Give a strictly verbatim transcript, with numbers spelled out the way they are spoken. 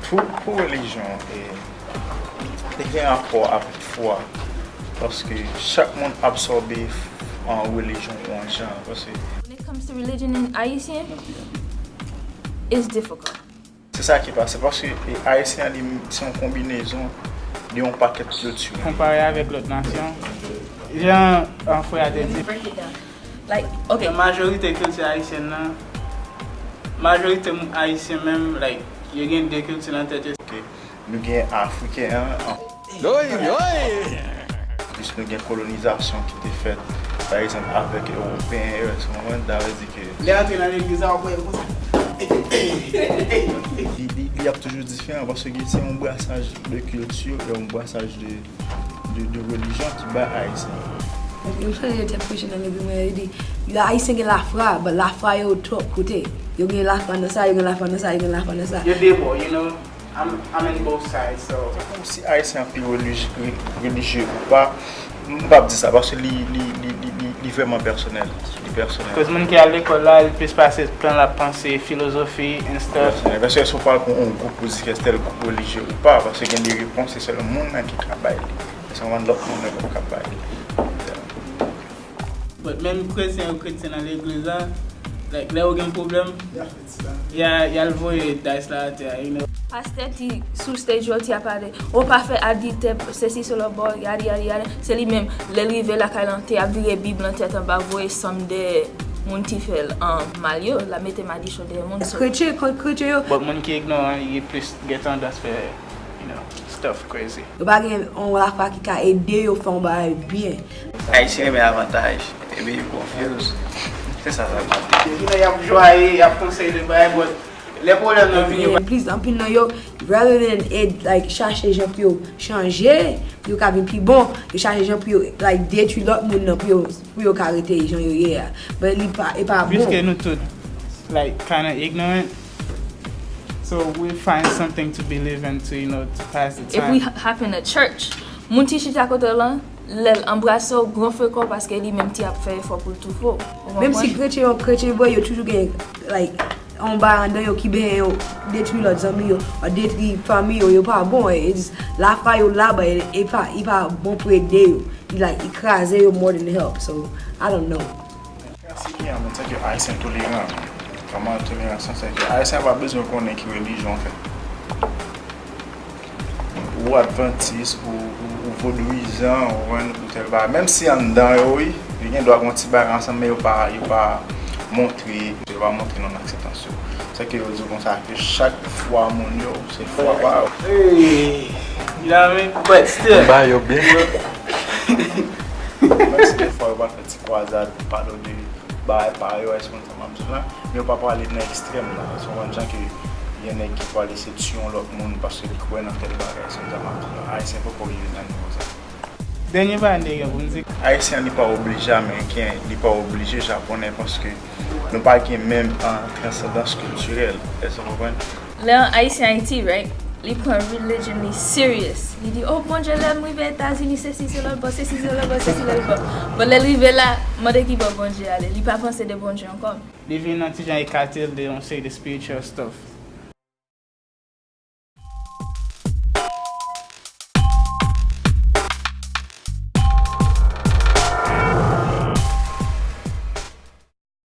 Pou, pou relijyon, e, li gen rapò avèk fwa, paske chak moun absòbe an relijyon pou yon jan, paske When it comes to religion in Haitian, it's difficult. Se sa ki pase, paske, e, Ayisyen an, li, se yon konbinezon de yon pakèt kilti. Konpare avèk lòt nasyon, jan, an, frè a te di, Break it down. Like, okay. Majorite kilti ayisyèn nan, majorite moun ayisyen menm, like, yo gen de kilti nan tèt yo. Ok, nou gen Afriken an, an Plis nou gen kolonizasyon ki te fèt, pa egzanp, avèk Ewopeyen yo, èske w konprann? Sa vle di ke Lè antre nan legliz la, w ap wè yo konsa. Li, li, li ap toujou diferan, paske se yon brasaj de kilti e yon brasaj de, de, de relijyon ki bay Ayisyen. Paske m sonje yo te preche nan legliz mwen, yo di, yo Ayisyen gen lafwa, but lafwa yo twòp kote. Yo gen lafwa nan sa, yo gen lafwa nan sa, yo gen lafwa nan sa. Yo de bò, you know. I'm, I'm in both sides, so. Si Ayisyen an pi relij-, re-, relijye ou pa, m p ap di sa, paske li, li, li, li, li, li vrèman pèsonèl. Li pèsonèl. Koz moun ki al lekòl la, li plis pase tan l ap panse filozofi and stuff. Pèsonèl. Paske si w pral pou yon gwoup, pou di ke tèl gwoup relijye ou pa, paske gen de repons, se sèl moun nan ki ka bay li. Se yon lòt moun nan ki ka bay li. But menm kretyen yo kretyen nan legliz la, like, lè yo gen pwoblèm, y a, y al voye dice la atè a, you know. Pastè ti sou stage yo ti ap pale, ou pa fè adiltè, sesi sela, bò, yadi, yadi, yadi. Se li menm, lè l rive lakay lan, te ap vire Bib lan tèt anba, voye sanm dèyè moun ki fè l, um, mal yo, l ap mete madichon dèyè moun. So, kretyen kont kretyen yo. But moun ki ignoran, li plis gen tandans fè, you know, stuff crazy. Yo pa gen yon lafwa ki ka ede yo fè yon bagay byen. Ayisyen renmen avantaj, epi yo confuse. Se sa sa k pase. Yo tounen y ap jwaye, y ap konseye de bagay, but lè pwoblèm nan vini, yo pa. Plis, anpil nan yo, rather than ed, like, chache jan pou yo chanje, pou yo ka vin pi bon, yo chache jan pou yo, like, detwi lòt moun nan, pou yo, pou yo ka rete jan yo ye a. But li pa, e pa bon. Puisque nous tous, like, kinda ignorant, so we find something to believe in to, you know, to pass the time. If we h-, hop in a church, moun ki chita kote w lan, lè l anbrase w, gonfle kò w paske li menm ki ap fè efò pou l toufe w. Ou konprann? Menm si kretyen yo kretyen vre, yo toujou gen, like, yon bagay anndan yo ki benyen yo detwi lòt zanmi yo, ou detwi fanmi yo, yo pa bon, e, e just, lafwa yo la, but e, e pa, e pa bon pou ede yo. Li, like, li kraze yo more than help, so, I don't know. Mèsi, Kian, men sa ke Ayisyen toleran. Kòman tolerans lan, se ke Ayisyen pa bezwen konnen ki relijyon w fè. Ou advantis, ou, ou, ou vodouyizan, ou konprann, ou tèl bagay. Menm si anndan yo, wi, yo gen dwa gen yon ti bagay ansanm, men yo pa, yo pa montre, yo pa montre non akseptans yo. Se ke yo di konsa ke chak fwa moun yo, se fwa pa yo. Hey, you know what I mean? But still. Ba yo byen. Menm si defwa yo pa fè ti kwazad, pale w de bagay parèy, èske w konn sa m ap di w la? Men yo pa prale nan ekstrèm nan. Se yon jan ke gen nèg ki prale se tiye yon lòt moun paske li kwè nan tèl bagay, se yon jan m ap di w la. Ayisyen poko rive nan nivo sa. Dènye bagay m te gen pou m di. Ayisyen li pa oblije Ameriken, li pa oblije Japonè paske nou pa gen menm, ah, transandans kiltirèl. Èske w konprann? Lè yon Ayisyen Ayiti, right, li pran religion li serious. Li di, "Oh, Bondye, lè m rive Etazini, sesi, se lòt bò, sesi, se lòt bò, sesi, lòt bò." But lè l rive la, mande ki bò Bondye ale. Li pa panse de Bondye ankò. Li vin nan ti jan ekate l de yon seri de spiritual stuff.